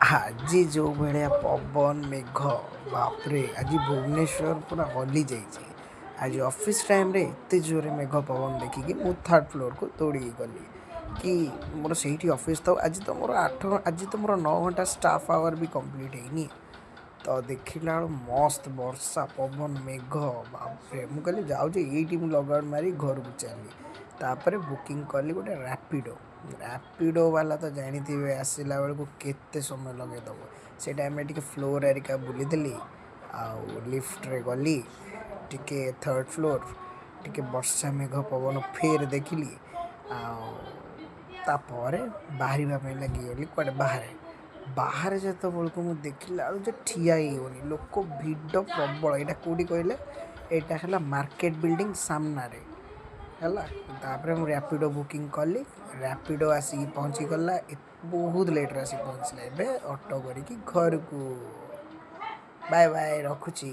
ଆଜି ଯେଉଁ ଭଳିଆ ପବନ, ମେଘ, ବାପରେ! ଆଜି ଭୁବନେଶ୍ୱର ପୁରା ହଲି ଯାଇଛି। ଆଜି ଅଫିସ୍ ଟାଇମ୍ରେ ଏତେ ଜୋରରେ ମେଘ ପବନ ଦେଖିକି ମୁଁ ଥାର୍ଡ଼ ଫ୍ଲୋର୍କୁ ଦୌଡ଼ିକି ଗଲି କି ମୋର ସେଇଠି ଅଫିସ୍ ଥାଉ। ଆଜି ତ ମୋର 9 ଘଣ୍ଟା ଷ୍ଟାଫ୍ ଆୱାର ବି କମ୍ପ୍ଲିଟ୍ ହେଇନି। ତ ଦେଖିଲା ବେଳୁ ମସ୍ତ ବର୍ଷା, ପବନ, ମେଘ, ବାପରେ! ମୁଁ କହିଲି, ଯାଉଛି ଏଇଠି ମୁଁ ଲଗଆଉଟ୍ ମାରି ଘରକୁ ଚାଲିଲି। ତାପରେ ବୁକିଂ କଲି ଗୋଟେ ରାପିଡ଼ୋ। ରାପିଡ଼ୋ ବାଲା ତ ଜାଣିଥିବେ, ଆସିଲା ବେଳକୁ କେତେ ସମୟ ଲଗେଇଦେବ। ସେ ଟାଇମ୍ରେ ଟିକେ ଫ୍ଲୋର୍ ହେରିକା ବୁଲିଦେଲି ଆଉ ଲିଫ୍ଟରେ ଗଲି ଟିକେ ଥାର୍ଡ଼ ଫ୍ଲୋର୍, ଟିକେ ବର୍ଷା, ମେଘ, ପବନ ଫେର ଦେଖିଲି। ଆଉ ତାପରେ ବାହାରିବା ପାଇଁ ଲାଗିଗଲି କୁଆଡ଼େ ବାହାରେ। ବାହାରେ ଯେତେବେଳକୁ ମୁଁ ଦେଖିଲା ବେଳକୁ ଯେ ଠିଆ ହେଇ ହେଉନି, ଲୋକ ଭିଡ଼ ପ୍ରବଳ। ଏଇଟା କେଉଁଠି କହିଲେ, ଏଇଟା ହେଲା ମାର୍କେଟ ବିଲ୍ଡିଂ ସାମ୍ନାରେ ହେଲା। ତାପରେ ମୁଁ ରାପିଡ଼ୋ ବୁକିଂ କଲି। ରାପିଡ଼ୋ ଆସିକି ପହଞ୍ଚିଗଲା, ବହୁତ ଲେଟ୍ରେ ଆସିକି ପହଞ୍ଚିଲା। ଏବେ ଅଟୋ କରିକି ଘରକୁ। ବାଏ ବାଏ, ରଖୁଛି।